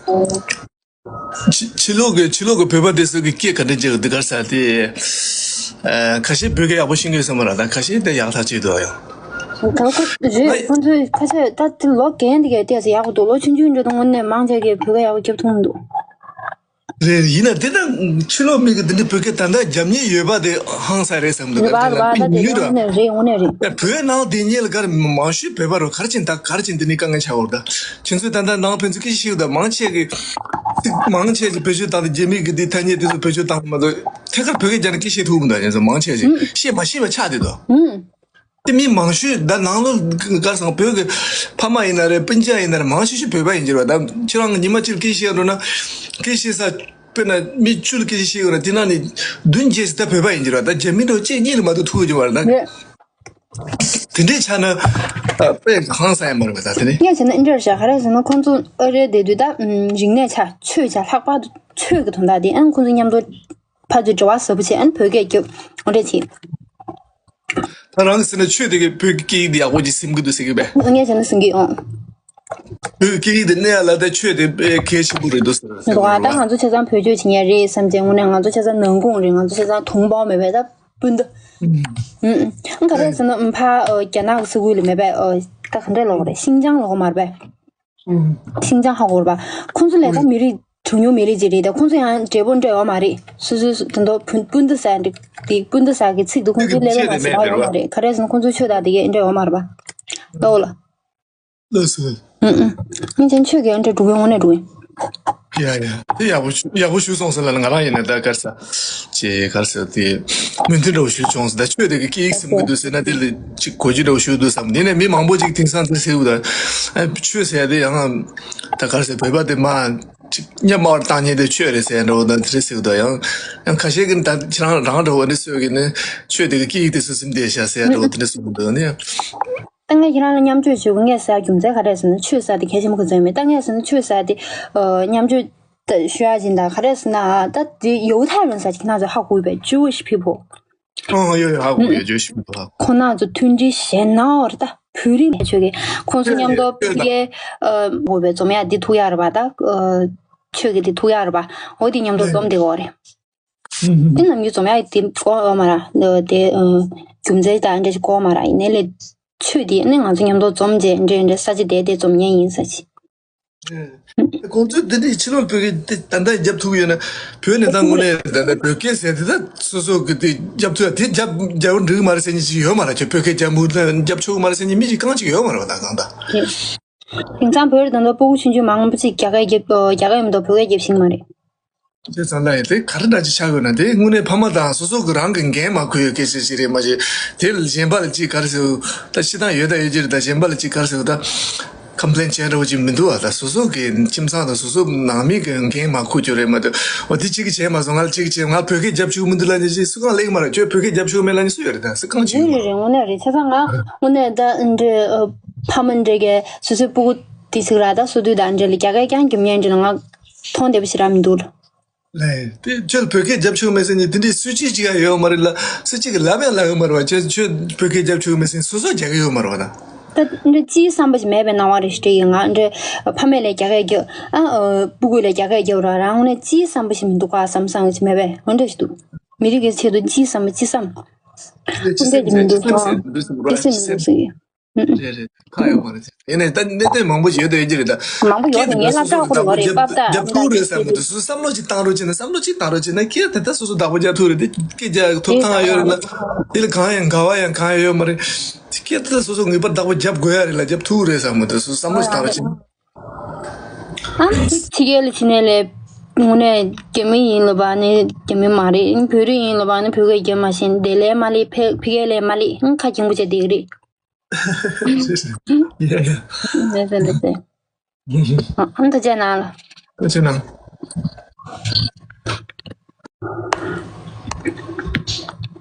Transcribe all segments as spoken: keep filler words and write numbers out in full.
ཕྱི་ཕྱི་ལོགས་ཀྱི་ཕྱི་ལོགས་ཀྱི་བོད་པ་དེ་ཚོ་གི་སྐད་ག་འདྲ་བརྗེ་གི་འདི་གར་ས་དེ། ཨ། ཁ་ཤས་བོད་སྐད་ཡག་པོ་ཤེས་ཀྱི་ཡོད་ས་མ་རེད། ད་ཁ་ཤས་དེ་ཡག་ཐག་ཆོད་འདུག་ཡང་། ད་ཁོ་རེད། ཁོ་ཚོས་ཁ་ཤས་ད་དེ་ལོ་རྒན་དེ་གས་ཏོག་ཙམ་ཡག་པོ་འདུག་ལོ་ཆུང་ཆུང་འདྲ་དང་དངོས་གནས་མང་ཆེ་གིས་བོད་སྐད་ཡག་པོ་རྒྱབ་ཐུབ་མི་འདུག་རེད། ཡིན་ན་དེ་ད་ཕྱི་ལོགས་མི་གི་དེ་འདྲའི་བོད་སྐད་ད་ལྟ་རྒྱབ་མཁན་ཡོད་པ་དེ་ཧང་སང་རེད་བསམ་འདུག་རེད་པ། རེད་པ། ད་དེ་ཡང་དངོས་གནས་རེད། དངོས་གནས་རེད། ཡ། བོད་ནང་དེ་ཉིད་ལ་གར་མང་ཤོས་བོད་པ་རུ་གར་ཕྱིན་ད་གར་ཕྱིན་དེ་ནི་དཀའ་ངལ་ཆགས་འོར་ད། ཁྱེད་ཚོས་ད་ལྟ་ནང་ཕན་ཚུན་སྐད་ཆ་བཤད་ད་མང་ཆེ་གི་ཚིག་མང་ཆེ་གི་བེད་སྤྱོད་བཏང་སྟེ་རྒྱ་མི་གི་དེ་ཐ་སྙད་དེ་ཚོ་བེད་སྤྱོད་བཏང་མ་གཏོགས་ཐད་ཀར་བོད་སྐད་རྒྱབ་ན་སྐད་བཤད་ཐུབ་མི་འདུག་ཡིན་ཙང་མང་ཆེ་གི་ཨུམ། བཤད་མ་ཤེས་པ་ཆགས་བསྡད་འདུག་ཨུམ། དེ་མི་མང་ཤོས་ད་ནང་ལོགས་གར་སོང་བོད་ཀྱི་ཕ་མ་ཡིན་ན་རེད། སྤུན་ཀྱག་ཡིན་ན་རེད། མང་ཤོས་ཤོས་བོད་པ་ཡིན་གྱི་རེད་པ། ད་ཁྱེད་རང་ཉི་མ་གཅིག་སྐད་བཤད་འགྲོ་ན་སྐད་བཤད་ས་དཔེར་ན་མི་བཅུ་ལ་སྐད་ཆ་བཤད་ཡོད་ན་དེ་ནང་ནས་བདུན་བརྒྱད་ཙམ་ད་བོད་པ་ཡིན་གྱི་རེད་པ། ད་རྒྱ་མི་འདྲ་བོ་གཅིག་གཉིས་ལས་མ་གཏོགས་ཐུག་གི་ཡོད་མ་རེད་ད། རེད། དེ་འདྲའི་ཆ་ན་ད་དཔེ་ཧང་སང་ཡ་མ་རེད་པ། ད་དེ་ནི་ངས་བྱས་ན་འདི་འདྲ་རེད་ཤག་ག་རེ་ཟེར་ན་ཁོང་ཚོ་ཨ་རིར་བསྡད་དུས་ད་ཨམ་རིག་གནས་ཆ་ཆོས་ཆ་ལྷག་པར་དུ་ཆོས་ཀྱི་དོན་དག་དེ་ཨ་ཁོང་ཚོ་མཉམ་དུ་ཕར་ཚུར་འབྲེལ་བ་ཟབ་པོ་བྱས། ཨ་ནི་བོད་སྐད་རྒྱབ་འོ་འདྲ་བྱས། ད་རང་གི་ཟེར་ན་ཆོས་དེ་གི་བོད་ཀྱི་སྐད་ཡིག་དེ་ཡག་པོ་ཅིག་སིམ་གི་འདུག་ཟེར་གི་པས། ངས་བྱས་ན་སིམ་གི་ཡོང་། བོད་ཀྱི་སྐད་ཡིག་དེ་གནས་ཡ་ལ་ད་ཆོས་དེ་དཔེ་གལ་ཆེན་པོ་རེད་འདུག་ཟེར་ཟེར་འདུག་ག་ད་ང་ཚོ་ཆ་ཚང་བེད་སྤྱོད་བྱེད་མཁན་རེད་བསམ་བྱས། དངོས་གནས་ང་ཚོ་ཆ་ཚང་ནང་ཁུངས་རེད། ང་ཚོ་ཆ་ཚང་དུང་པོ་མེད་པས་ད་སྤུན་ཟླ། ཨུམ། ཨང་ག་རེ་ཟེར་ན་ཨམ་ཕ་ཨ་རྒྱ་ནག་གི་ས་ཁུལ་ལ་མེད་པས། ཨ་ད་ག་འདྲས་ལབ་དགོས་རེད། ཤིན་ཅང་ལབ་དགོས་མ་རེད་པས། ཤིན་ཅང་ཧ་གོ་རེད་པ། ཁོང་ཚོ་ལས་ཀ་མི་རིགས་གྲངས་ཉུང་མི་རིགས་ཅིག་རེད། ད་ཁོང་ཚོ་ཡང་འབྲས་བུ་འདྲ་ཡོད་མ་རེད། སོ་སོའི་དོན་དུ་སྤུན་སྤུན་ཟླ་ཟེར་འདི་སྤུན་ཟླ་ཟེར་གི་ཚིག་འདུག་ཁོང་ཚོའི་ཀླད་པའི་ནང་ཟེར་བ་ཡོད་མ་རེད། ག་རེ་ཟེར་ན་ཁོང་ཚོའི་ཆོས་དང་དེ་གས་འདྲ་ཡོད་མ་རེད་པ། ལོ་ལ། ལགས་སོ། ཨུ་ཨུ། ངས་ཀྱང་ཆོས་ཀྱི་འདྲ་འགྲོ་གི་དངོས་གནས་འགྲོ་གི་ཡ་ཡ། དེ་ཡག་པོ་ཞུ་ཡག་པོ་ཞུ་སོང་ཟེར་ལ་ང་རང་ཡིན་ན་ད་གར་ས་ཅེ་གར་ས་དེ་མོས་མཐུན་འདྲ་བོ་ཞུ་བྱུང་ཟེར། ད་ཆོས་དེ་གི་སྐད་ཡིག་སིམ་གི་འདུག་ཟེར་ན་དེ་ལ་ཅིག་གོ་རྒྱུ་འདྲ་བོ་ཞུ་འདུག་བསམ། དེ་ནས་མི་མང་པོ་ཅིག་དེང་སང་དེ་ཟེར་གི་འདུག་ཨ་ཆོས་ཟེར་ཡ་དེ་ཡང་ད་གར་ས་བོད་པ་དེ་མ་ཅིག་སྙན་མ་བར་བཏང་མཁན་དེ་ཆོས་རེད་ཟེར་འདྲ་བོ་དང་དེ་རེད་ཟེར་གི་འདུག་ཡང་ཡང་ཁ་ཤས་ཀྱིས་ད་ཁྱེད་རང་རང་འདྲ་བོ་ནི་སོས་ཀྱི་ནི་ཆོས་དེ་གི་སྐད་ཡིག་དེ་སུ་སིམ་བསྡད་ཤག་ཟེར་ཡ་འདྲ་བོ་དེ་འདྲ་གསུངས་འདུག་ནི། ད་ངས་ཁྱེད་རང་ལ་མཉམ་སྤྱོད་ཞུ་ངས་ཟེར་རྒྱུ་མཚན་ག་རེ་ཟེར་ན་ཆོས་ཟེར་དེ་གལ་ཆེན་པོ་ག་ཚོད་མེད། ད་ངས་ཟེར་ན་ཆོས་ཟེར་དེ་ཨ་མཉམ་སྤྱོད་ད་ཞུ་ཡ་ཅིག་ད་ག་རེ་ཟེར་ན་ད་དེ་犹太人ཟེར་ཅིག་ཁྱེད་རང་ཚོས་ཧ་གོ་ཡོད་པས། Jewish people། ཨང་ཡོད་ཡོད། ཧ་གོ་ཡོད། Jewish people་ཧ་གོ་ཁོང་རྣམ་ཚོ་མཐུན་སྒྲིལ་ཞེ་ནའོ་རེད། ད་བོད་རིགས་ནས་ཆོས་ཀྱི་ཁོང་ཚོ་མཉམ་དུ་ཕ་གིའི་ཨ་དགོས་པའི་འཛོམས་ཡ་འདི་ཐུག་ཡ་རེད་པ། ད་ཨ་ཆོས་ཀྱི་འདི་ཐུག་ཡ་རེད་པ། འོ་དེ་མཉམ་དུ་འཛོམས་བསྡད་ཀྱི་ཡོད་རེད། དེ་ནམ་རྒྱུན་འཛོམས་ཡ་དེ་གོ་ཡོད་མ་རེད། དེ་ཨ་རྒྱུ་མཚན་དང་འདྲ་ཞིག་གོ་མ་རེད། ཡིན་ནའི་ལས་ཆོས་དེ་ནི་ང་ཚོ་མཉམ་དུ་འཛོམས་བྱས་འདྲ་འདྲ་ས་ཆ་དེ་དེ་འཛོམས་མཁན་ཡིན་ས་ཆེ། ཁོང་ཚོས་འདི་འདྲའི་ཕྱི་ལོགས་བོད་སྐད་འདི་ད་ལྟ་རྒྱབ་ཐུབ་ཡོད་ན། བོད་ནས་ད་དངོས་གནས་ད་ལྟ་བོད་སྐད་ཟེར་དེ་ད་སོ་སོ་གི་དེ་རྒྱབ་ཐུབ་ཡ་དེ་རྒྱབ་རྒྱབ་འགྲིག་མ་རེད་ཟེར་མཁན་ཅིག་ཡོད་མ་རེད། ཁྱོད་བོད་སྐད་རྒྱབ་མུ་རྒྱབ་ཆོག་གི་མ་རེད་ཟེར་མཁན་མི་ཅིག་རྐང་གཅིག་ཡོད་མ་རེད་པ། ད་གང་ལྟར། དེང་སང་བོད་རིགས་ད་ལྟ་སྤུ་གུ་ཆུང་ཆུང་མང་པོ་ཅིག་རྒྱ་སྐད་རྒྱབ་རྒྱ་སྐད་མི་འདུག་བོད་སྐད་རྒྱབ་ཤེས་ཀྱི་མ་རེད། དེ་ཙམ་ལ་ཡིན་དེ་ག་རེ་འདྲ་ཅིག་ཆགས་ཡོད་ན། དེ་དངོས་གནས་ཕ་མ་དང་སོ་སོ་གི་རང་གི་འགན་མ་ཁུར་ཡོད་སྐད་ཆ་ཞིག་རེད་མ་གཞི། དེ་ལ་གཞན་པ་ལ་ཅིག་ག་རེ་ཟེར། ད་སྤྱིར་བཏང་ཡོད་ད་ཡོད་ཀྱི་རེད། ད་གཞན་པ་ལ་ཅིག་ག་རེ་ཟེར། ད་ཀམ་པི་ལེན་བྱས་འདྲ་བོ་ཅིག་མི་འདུག་ཨ། ད་སོ་སོ་གི་ཁྱིམ་ཚང་དང་སོ་སོ་ནང་མི་གི་འགན་མ་ཁུར་རྒྱུ་རེད་མ་གཏོགས། འོ་དེ་གཅིག་གིས་བྱས་མ་སོང་། ང་ལ་གཅིག་གིས་བྱས། ང་བོད་སྐད་རྒྱབ་བཅུག་མི་འདུག་ལབ་མཁན་ཅིག་སུ་གང་གླེང་མ་རེད། ཁྱོད་བོད་སྐད་རྒྱབ་བཅུག་མེད་ལབ་མཁན་སུ་ཡོད་རེད། ད་སུ་གང་ཅིག་ཡོད་རེད། རེད་རེད། དངོས་གནས་རེད། བྱས་ཙང་ང་དངོས་གནས་ད་འདྲ་ཨ་ཕ་མ་འདྲ་གིས་སོ་སོའི་སྤུ་གུ་དེ་ཚིག་ར་ད་སོ་དུས་ད་འདྲ་ལ་རྒྱ་སྐད་རྐྱང་རྒྱབ་མཁན་འདྲ་ལ་ང་མཐོང་བདེ་པོ་ཞེ་དྲག་མི་འདུག་ལ། ལགས། དེ་ཁྱོད་བོད་སྐད་རྒྱབ་ཆོག་མེད་ཟེར་མཁན་དེ་འདྲའི་སུ་གཅིག་ཅིག་ཡང་ཡོད་མ་རེད་ལ། སུ་གཅིག་གིས་ལབ་ཡང་ལབ་ཡོད་མ་རེད་པ། ཁྱོད་ཁྱོད་བོད་སྐད་རྒྱབ་ཆོག་མེད་ཟེར་མཁན་སོ་སོ་རྒྱག་གི་ཡོད་མ་རེད་པ་ད། ད་འདྲ་སྤྱིའི་བསམ་པ་ཞིག་མེད་པའི་སྣང་བ་རེ་ཞིག་སྤྲད་ཡོད། ང་འདྲ་ཕ་མས་ལས་རྒྱ་སྐད་རྒྱབ་ཨ་ཨ་སྤུ་གུས་ལས་རྒྱ་སྐད་རྒྱབ་ར་རང་ངོས་ནས་སྤྱིའི་བསམ་པ་ཞིག་མི་འདུག་ག་བསམ་བསམ་ཞིག་མེད་པས། འོ་འདྲ་ཞིག་འདུག་མི་རིགས་ཀྱི་ཆེད་དུ་སྤྱིའི་བསམ་པ་སྤྱི་བསམ་འོ་འདྲ་ཞིག་མི་འདུག་སྤྱི་སེམས་འདུག་ཟེར་གི་ཡོད། རེད་རེད། ཁག་ཡོད་མ་རེད། ཡིན་ནའི་ད་གནད་དོན་མང་པོ་ཞིག་ཡོད་དོ་ཡོད་ཀྱི་རེད་ད། མང་པོ་ཡོད་རེད། ངས་སློབ་གྲྭ་ཁོ་རང་རེད་པ་ད། རྒྱབ་ཐུབ་རེད་བསམ་གི་འདུག་སོ་སོ་བསམ་བློ་ཅིག་བཏང་རོགས་བྱས་ན། བསམ་བློ་ཅིག་བཏང་རོགས་བྱས་ན་སྐད་དེ་ད་སོ་སོ་བདག་པོ་རྒྱག་ཐུབ་རེད་དེ། སྐད་རྒྱག་ཐོབ་ཐང་ཡོད་རེད་ལ། དེ་ལ་གང་ཡང་དགའ་བ་ཡང་གང་ཡང་ཡོད་མ་རེད། སྐད་དེ་ད་སོ་སོ་ངེས་པར་བདག་པོ་རྒྱབ་དགོས་ཡ་རེད་ལ། རྒྱབ་ཐུབ་རེད་བསམ་གི་འདུག་སོ་སོ་བསམ་བློ་ཅིག་བཏང་རོགས་བྱས་ན། ཨ་ཕྱི་རྒྱལ་ལ་ཕྱིན་ནས་ལས་དངོས་གནས་རྒྱ་མི་ཡིན་ལབ་པ་ནི་རྒྱ་མི་མ་རེད། བོད་རིགས་ཡིན་ལབ་པ་ནི་བོད་སྐད་རྒྱབ་མ་ཤེས། དེ་ལས་མ་ལས་ཕ་ཕ་གི་ལས་མ་ལས་ཨང་ཁ་སྐྱེངས་པོ་བྱས་བསྡད་ཀྱི་རེད། ཡ་ཡ། ལགས་སོ་ལགས་སོ། ཨ་ཨ་ཐུགས་རྗེ་གནང་། ཐུགས་རྗེ་གནང་།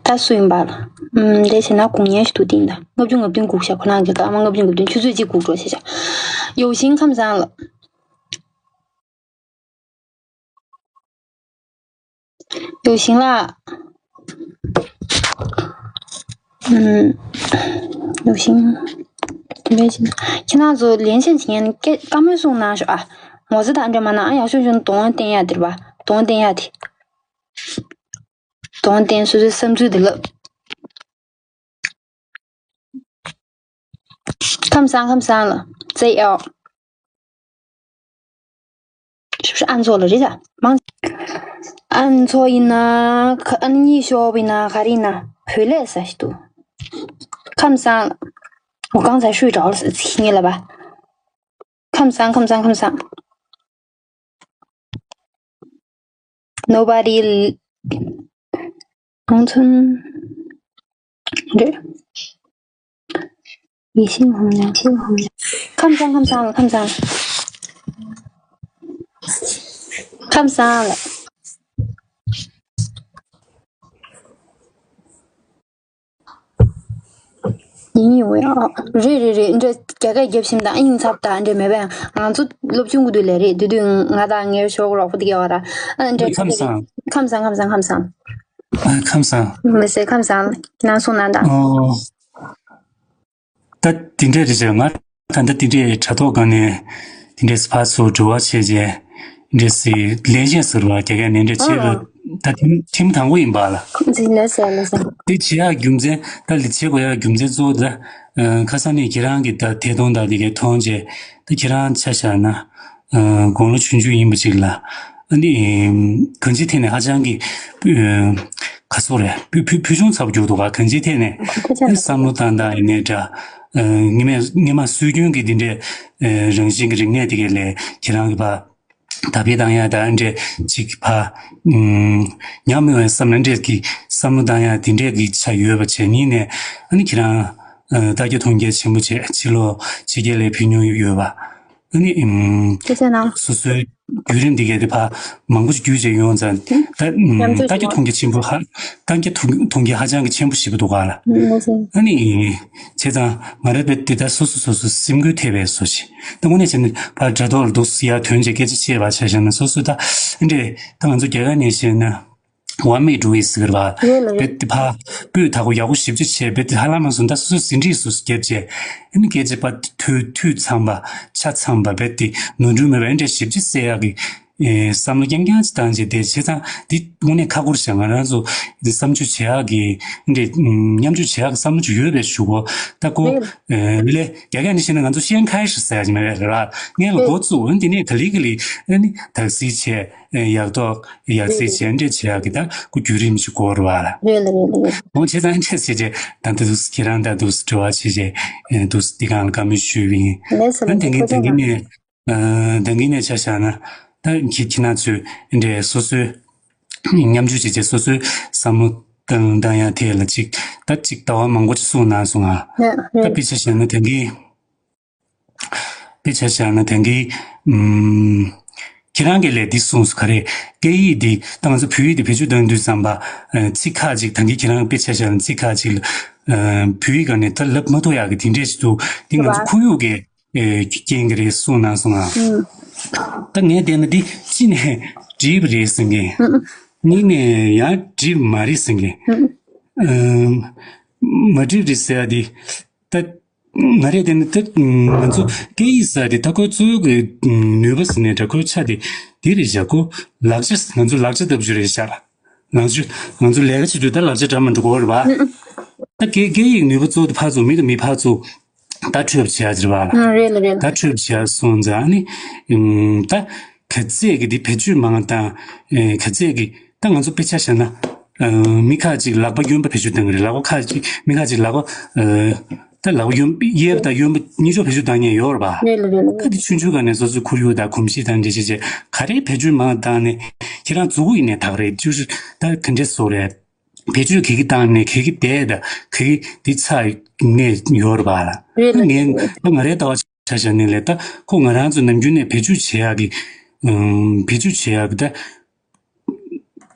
ད་སུ་ཡིན་པ་ལ། ཨམ་དེ་བྱས་ན་དགུང་ཉལ་ཞིག་ཏུ་བཏིང་ད། ལྔ་བཅུ་ང་བདུན་སྒུག་ཤག་ཁོ་རང་གི་སྐར་མ་ལྔ་བཅུ་ང་བདུན་ཆུ་ཚོད་གཅིག་སྒུག་འགྲོ་བྱས་ཤག་ཡོ་ཤིང་ཁམས་བཟང་ལགས། ཡོ་ཤིང་ལགས། ཨུམ། ཡོ་ཤིང་། ཁྱེད་རང་ཚོ་ལན་ཆེན་བྱེད་མཁན་སྐད་བཀའ་མོལ་གསུང་གནང་ཤོག་ཨ། ངོ་ཚ་དང་འདྲ་མ་ན་ཨ་ཡག་ཤོས་ཤོས་གདོང་བསྟན་ཡ་དེ་རེད་པ། གདོང་བསྟན་ཡ་དེ། གདོང་བསྟན་སོ་སོའི་བསམ་ཚུལ་དེ་ལབ། ཁམས་བཟང་ཁམས་བཟང་ལ། ཙེ་ཨོ། ཞིབ་ཞིབ་ཨ་མཚོ་ལ་རེད་ད། མང་། ཨ་མཚོ་ཡིན་ན། ཨ་ནི་གཉིད་ཤོར་བ་ཡིན་ན་ག་རེ་ཡིན་ན་བོད་ལས་ས་ཞིག་འདུག་ཁམས་བཟང་། འོ་གང་ཚ་ཤུས་འདྲ་བ་ལ་ཚིག་ངེས་ལ་བ། ཁམས་བཟང་ཁམས་བཟང་ཁམས་བཟང་། Nobody. ཁམས་བཟང་། རེད། ཡེ་ཤེས་ཧང་ཡང་ཤེས་ཧང་ཡང་། ཁམས་བཟང་ཁམས་བཟང་ལ་ཁམས་བཟང་། ཁམས་བཟང་ལ། ཡིན་ཡིན་འོ་ཡ། རེད་རེད་རེད། འདྲ་རྒྱ་སྐད་རྒྱབ་ཤིམ་དང་ཨ་ཡིན་ཚབ་དང་འདྲ་མེད་པས། ང་ཚོ་སློབ་ཆུང་གི་དུས་ལས་རེད། དེ་དུས་ང་དང་ངའི་ཞོགས་རོགས་པོ་དེ་ག་བ་ར། ཨ་འདྲ་ཁམས་བཟང་། ཁམས་བཟང་ཁམས་བཟང་ཁམས་བཟང་། ཨ་ཁམས་བཟང་། མི་ཟེར་ཁམས་བཟང་། ཁྱེད་རང་སོང་ན་ད། ཨོ། ད་དེ་འདྲས་རེད་ཟེར། ང་ད་ལྟ་དེ་འདྲས་དྲ་ཐོག་སྒང་ནས་དེ་འདྲས་ཕར་ཚུར་འབྲེལ་བ་བྱས་རྗེས་འདྲས་སི་ལས་བྱེད་ཟེར་བ་རྒྱ་སྐད་ནས་འདྲས་བྱས་པ་ཨ། ད་ཐེངས་ཐེངས་དང་པོ་ཡིན་པ་ལ། འཛིན་ལས་ཟེར་ལས་ཟེར། དེ་བྱེད་ཡག་རྒྱུ་མཚན་ད་ལས་བྱེད་དགོས་ཡག་རྒྱུ་མཚན་གཙོ་བོ་ད་ཁ་སང་ནས་ཁྱེད་རང་གི་ད་དེ་གཏོང་ད་དེ་གའི་མཐོང་རྗེས་ད་ཁྱེད་རང་ཆ་བཞག་ན། དགུང་ལོ་ཆུང་ཆུང་ཡིན་པ་ཅིག་ལ། ཨ་ནི། གང་ཅིའི་ཐད་ནས་ཧ་ཅང་གི་ཁ་སོ་རེད། ཕུ་ཕུ་ཕུ་ཆུང་ཚ་པོ་རྒྱུག་འདུག་ག་གང་ཅིའི་ཐད་ནས། བསམ་བློ་བཏང་སྟངས་ཡིན་ནའི་འདྲ། སྔོན་མ་སྔོན་མ་སྲོལ་རྒྱུན་གྱི་འདི་འདྲའི་རང་བཞིན་གྱི་རིག་གནས་དེ་གའི་ལས་ཁྱེད་རང་གི་ཕ། དར་སྤེལ་བཏང་ཡ་ད་འདྲས་ཅིག་ཕ། ཉམས་མྱོང་ཡ་བསམ་ན་འདྲས་ཀྱི་བསམ་བློ་བཏང་ཡ་དེ་འདྲས་ཀྱི་ཆ་ཡོད་པ་བྱས་ནི་ནས་ཨ་ནི་ཁྱེད་རང་ལྟ་རྒྱ་མཐོང་རྒྱ་ཆེན་པོ་བྱས་ཕྱི་ལོགས་ཕྱི་རྒྱལ་ལ་ཕེབས་མྱོང་ཡོད་པ། ཨ་ནི། ཨུམ། ཐུགས་རྗེ་གནང་། སོ་སོའི་བརྒྱུད་རིམ་འདི་གའི་དེ་ཕ་མང་པོ་ཞིག་བརྒྱུད་བྱས་ཡོང་ཙང་ད་ཨུམ། ཉམས་ཚོད་ལྟ་རྒྱ་མཐོང་རྒྱ་ཆེན་པོ་ཧ། ལྟ་རྒྱ་མཐོང་མཐོང་རྒྱ་ཧ་ཅང་གི་ཆེན་པོ་ཞིག་འདུག་ག་ལ། ཨུམ། ཨ་ནི། བྱས་ཙང་ང་རང་བས་དེ་ད་སོ་སོ་སོ་སོ་སེམས་འགུལ་ཐེབས་པའི་བཟོ་ཞིག་ད་དངོས་གནས་བྱས་ན་ཕ་དྲ་ཐོག་ལ་འདུག་སེ་ཡར་ཐོན་བྱས་སྐད་ཆ་བཤད་པ་ཆ་བཞག་ན་སོ་སོ་ད་འདྲས་ད་ང་ཚོ་རྒྱ་གར་ནས་བཤད་ན། One me do is ཟེར་བ། རེད་ལ་རེད། བེད་དེ་ཕ། སྤུས་དག་པོ་ཡག་པོ་ཞིབ་ཅིག་བྱས་བེད་དེ་ཧ་ལམ་སོང་ད་སོ་སོ་ཟིན་བྲིས་སུ་བརྒྱབ་བྱས། ཨ་ནི་སྐད་ཆ་པ་དུས་དུས་ཚང་པ་ཆ་ཚང་པ་བེད་དེ་ནོར་འཁྲུལ་མེད་པ་ཨེ་འདྲས་ཞིབ་ཅིག་གསལ་ཡག་གི་ཨེ་བསམ་བློ་རྐྱང་རྐྱང་ཅིག་བཏང་བྱས་དེ་བྱས་ཙང་འདི་དངོས་གནས་ཁག་པོ་རེད་ཤག་ང་རང་ཚོ་འདི་བསམ་ཚུལ་བྱེད་ཡག་གི་འདྲས་མཉམ་སྤྱོད་བྱེད་ཡག་གི་བསམ་བློ་ཅིག་ཡོད་པའི་ཞུ་གོ་ད་ཀོ་རེད། ཨེ་ལེ་རྒྱ་སྐད་ནས་བཤད་ན་ང་ཚོ་ཤེན་ཁའི་ཧྲི་ཟེར་ཡག་ཅིག་མེད་པས་རེད་བ། སྔོན་ལ་འགོ་བཙུགས་འོན་དེ་ནས་ད་ལི་གི་ལི་ཨ་ནི་དག་སེ་བྱས། ཡག་ཐོག་ཡག་རྩིས་བྱས་འདྲ་བྱེད་ཡག་གི་ད་ཁོ་བརྒྱུད་རིམ་ཞིག་དགོས་རེད་བ་ལ། རེད་ལ་རེད་ལ་རེད། འོ་བྱས་ཙང་འདྲ་བྱས་རྗེས་ད་འདི་འདུག་ཁྱེད་རང་ད་འདུག་འབྲེལ་བ་བྱས་རྗེས་འདུག་འདི་གང་ལ་བཀའ་མོལ་ཞུས་པ་ཡིན། ལགས་སོ་ད་ལགས་སོ། དེང་གི་ཐུགས་རྗེ་དེང་གི་གནང་། ནས་དེང་གི་ནས་ཆ་བཞག་ན་ད་ཁྱེད་ཁྱེད་རང་ཚོས་འདྲ་སོ་སོའི་མཉམ་ཞུགས་བྱས་རྗེས་སོ་སོའི་བསམ་བློ་བཏང་བཏང་ཡག་ཐད་ལ་ཅིག་ད་ཅིག་ལྟ་བ་མང་པོ་ཅིག་གསུངས་གནང་སོང་ང་། ད་དཔེ་ཆ་བཞག་ན་དེང་གི་དཔེ་ཆ་བཞག་ན་དེང་གི་ཨུམ། ཁྱེད་རང་གིས་ལས་འདི་གསུངས་སོང་ག་རེ། སྐད་ཡིག་འདི་ད་ང་ཚོ་བོད་ཡིག་འདི་བེད་སྤྱོད་གཏོང་དུས་ཙམ་པ་ཚིག་ཁག་ཅིག་དེང་གི་ཁྱེད་རང་དཔེ་ཆ་བཞག་ན་ཚིག་ཁག་ཅིག་ལ་བོད་ཡིག་སྒང་ནས་ད་ལབ་མ་ཐུབ་ཡག་གི་དེ་འདྲས་ཞིག་འདུག་འདི་ང་ཚོ་ཁོར་ཡུག་གི་རྐྱེན་གྱིས་རེད་གསུངས་གནང་སོང་ང་། ད་ངས་བལྟས་ན་འདི་གཅིག་ནས་འགྲིག་པ་རེད་ཟེར་མཁན། གཉིས་ནས་ཡང་འགྲིག་པ་མ་རེད་ཟེར་མཁན། མ་འགྲིག་པ་རེད་ཟེར་ཡ་འདི་ད། ང་རེ་དེ་ནི་ད་ང་ཚོ་སྐད་ཡིག་ཟེར་དེ་ད་ཁོའི་གཙོ་བོ་གི་ནུས་པ་ཟེར་ནས་ད་ཁོའི་ཆ་དེ་དེ་རེད་བཞག་ཁོ་ལག་ཆ་ང་ཚོ་ལག་ཆ་ལྟ་བུ་རེད་བཞག་ལག་ཆ་ང་ཚོ་ལས་ཀ་བྱེད་དུས་ད་ལག་ཆ་འདྲ་མི་འདྲ་དགོས་རེད་པ། ད་སྐད་སྐད་ཡིག་ནུས་པ་གཙོ་བོ་དེ་ཕར་ཚུར་མི་དང་མི་ཕར་ཚུར་ད་འཕྲོད་པ་བྱེད་ཡག་རེད་པ། རེད་ལ་རེད་ལ། ད་འཕྲོད་པ་བྱེད་ཡག་སོང་ཙང་ནི་ད་ག་ཚད་ཀྱི་དེ་བེད་སྤྱོད་མང་བཏང་ག་ཚད་ཀྱི་ད་ང་ཚོ་དཔེ་ཆ་བཞག་ན། མི་ཁ་ཅིག་ལག་པ་གཡོན་པ་བེད་སྤྱོད་གཏོང་གི་རེད། ལག་པ་ཁ་ཅིག་མི་ཁ་ཅིག་ལག་པ་ད་ལག་པ་གཡོན་གཡས་པ་དང་གཡོན་པ་གཉིས་ཆ་བེད་སྤྱོད་གཏོང་མཁན་ཡོད་རེད་པ། རེད་ལ་རེད་ལ་རེད། ད་དེ་ཆུང་ཆུང་སྒང་ནས་སོ་སོའི་ཁོར་ཡུག་དང་གོམས་གཤིས་དང་འདྲ་བྱས་བྱས་ག་རེ་བེད་སྤྱོད་མང་བཏང་ནས་ཁྱེད་རང་མཛུ་གུ་ཡིན་ནས་དག་རེད་ཅུ་ཞིག་ད་ག་འདྲས་བཟོ་རེད། བེད་སྤྱོད་ག་གི་བཏང་ནས་ག་གི་བསྡད་ད་ག་གི་འདི་ཚ་ནས་ཡོད་རེད་པ་ལ། རེད་ལ་ངས་རེད་ལ། ད་ང་རའི་ལྟ་བ་ཆ་བཞག་ནས་ལས་ད་ཁོ་ང་རང་ཚོ་ནམ་རྒྱུན་ནས་བེད་སྤྱོད་བྱེད་ཡག་གི་བེད་སྤྱོད་བྱེད་ཡག་གི་ད།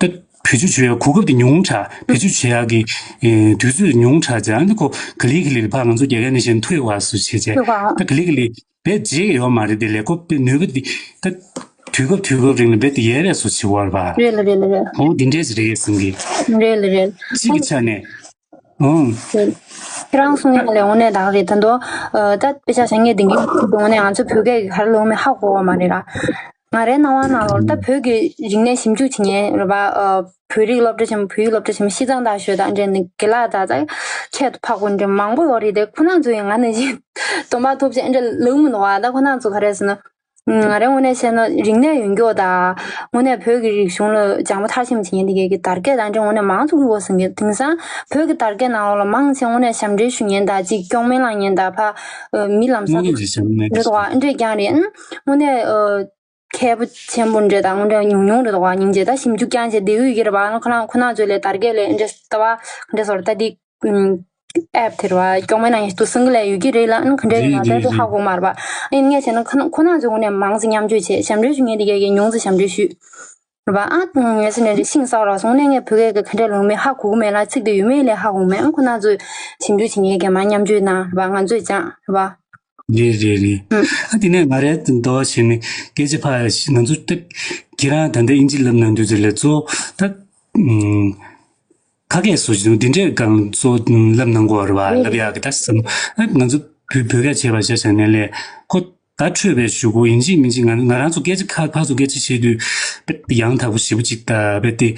ད་བེད་སྤྱོད་བྱེད་ཡག་གོ་སྐབས་དེ་ཉུང་དྲགས། བེད་སྤྱོད་བྱེད་ཡག་གི་ཨེ་དུས་ཚོད་ཉུང་དྲགས་ཙང་ཨ་ནི་ཁོ་ག་ལེ་ག་ལེ་ཕར་ང་ཚོ་རྒྱ་སྐད་ནས་བཤད་ན་ཐོས་པ་སུ་བྱེད་བྱས། ཐོས་པ། ད་ག་ལེ་ག་ལེ་རྦད་བརྗེད་ཡོད་མ་རེད་དེ་ལས་ཁོ་དཔེ་ནུས་པ་འདི་ད་དུས་སྐབས་དུས་སྐབས་རིང་ལ་རྦད་དེ་ཡལ་བས་སུ་བྱེད་བར་བ། རེད་ལ་རེད་ལ་རེད། ཁོང་འདི་འདྲས་རེད་བསམ་གི། རེད་ལ་རེད། གཅིག་གི་ཆ་ནས། ཨང་། རེད། ཁྱེད་རང་གསུང་ཡག་ལས་དངོས་གནས་ད་ག་རེད། ད་དུང་ཨ་ད་དཔེ་ཆ་བཞག་ངས་དེང་གི་དངོས་གནས་ང་ཚོ་བོད་སྐད་ཀྱི་ག་རེ་ལབ་མིན་ཧ་གོ་བ་མ་རེད་ར། ང་རའི་སྣང་བ་ནང་ལོགས་ད་བོད་ཀྱི་རིག་གནས་ཞིབ་འཇུག་བྱེད་མཁན་རེད་པ། ཨ་བོད་རིགས་སློབ་གྲྭ་ཆེན་མོ། བོད་ཡིག་སློབ་གྲྭ་ཆེན་མོ་ཤིས་ཙང་དག་ཤོད་དང་འདྲ་ནི་དགེ་ལགས་དག་ད་ཁྱད་དུ་འཕགས་པོ་འདྲ་མང་པོ་ཡོད་རེད་དེ། ཁོ་རང་ཚོ་ཡང་ང་ནང་བཞིན་སྟོན་པ་ཐུབ་ཆེན་འདྲ་ལབ་མི་འདུག་བ། ད་ཁོ་རང་ཚོ་ག་རེ་ཟེར་ན། ང་རའི་ངོས་ནས་བཤད་ན་རིག་གནས་ཡོད་མཁན་དང་། དངོས་གནས་བོད་ཀྱི་རིག་གཞུང་ལ་སྦྱང་པ་མཐར་ཕྱིན་བྱེད་མཁན་དེ་གའི་གི་དར་རྒྱས་དང་འདྲ་དངོས་གནས་མང་ཙམ་དགོས་བསམ་གི། དེང་སང་བོད་ཀྱི་དར་རྒྱས་ནང་ལོགས་ལ་མང་ཆེ་དངོས་གནས་ཞབས་འདྲེན་ཞུ་མཁན་དང་། ཅིག་སྐྱོག་མེ་ལངས་མཁན་དང་། ཕ་མི་ལམ་སང་དངོས་གནས་ཀྱི་ཞབས་འདྲེན་རེད་དོ། ཨ་འདྲས་རྐྱང་རེད། ཨ་དངོས་གནས་ཨ་མཁས་པོ་ཆེན་པོ་འདྲ་དང་དངོས་གནས་ཉུང་ཉུང་རེད་དོ། ཨ་སྙིང་རྗེ། ད་ཞིབ་འཇུག་རྐྱང་བྱས་བསྡད་ཡོད་ཀྱི་རེད་པ། ཨ་ཁོ་རང་ཁོ་རང་ཚོ་ལས་དར་རྒྱས་ལས་འདྲ་ལྟ་བ་འདྲ་སོར་ད་འདི། ཨེབ་དེ་རེད་བ། སྐྱོག་མེ་ནང་ཡིན་དུ་སང་གི་ལས་ཡོད་ཀྱི་རེད་ལ། ཨ་ནི་ག་འདྲས་རེད་ན་ད་དུ་ཧ་གོ་མ་རེད་བ། ཨ་ནི་ངས་བྱས་ན་ཁོ་ན་ཁོ་རང་ཚོའི་ངོས་ནས་མང་ཙམ་མཉམ་སྤྱོད་བྱས། ཞབས་འདྲེན་ཞུ་མཁན་དེ་གས་ཀྱིས་ཉུང་ཙམ་ཞབས་འདྲེན་ཞུས་རེད་བ། ཨ་ངས་ཟེར་ནས་རེད། ཤིང་བསགས་རོགས་སོང་ནས་ངས་བོད་སྐད་ཀྱི་ག་འདྲས་ལོང་མེད་ཧ་གོ་གི་མེད་ལ། ཚིག་དེ་ཡོད་མེད་ལས་ཧ་གོ་གི་མེད། ཨ་ཁོ་ན་ཚོས་ཞིབ་འཇུག་བྱེད་མཁན་གྱིས་མར་མཉམ་སྤྱོད་གནང་རེད་བ། ང་ཚོས་ཀྱང་རེད་བ། རེད་རེད་རེད། ཨ་དེ་ནས་ང་རའི་འདོད་པ་བྱས་ནས་སྐད་ཆ་ཕར་ང་ཚོ་ད་ཁྱེད་རང་ད་ལྟ་ཨིན་ཇི་ལབ་གནང་དུས་ཚོད་ལས་གཙོ་བོ་ད། ཁ་སྐད་བཟོ་བཞིན་འདི་འདྲས་གང་གཙོ་ལབ་གནང་དགོས་རེད་བ། ལབ་ཡག་གི་ད་བསམ། ཨ་ང་ཚོ་བོད་བོད་སྐད་བྱས་པ་ཆ་བཞག་ནས་ལས་ཁོ་བརྡ་འཕྲོད་པའི་གཞུག་གུ་ཡིན་གཅིག་མིན་གཅིག་ང་ང་རང་ཚོ་སྐད་ཆ་ཁ་ཕར་ཚུར་སྐད་ཆ་བཤད་དུས་དཔེ་ཡང་དག་པོ་ཞེ་པོ་ཅིག་དང་། དཔེ་དེ་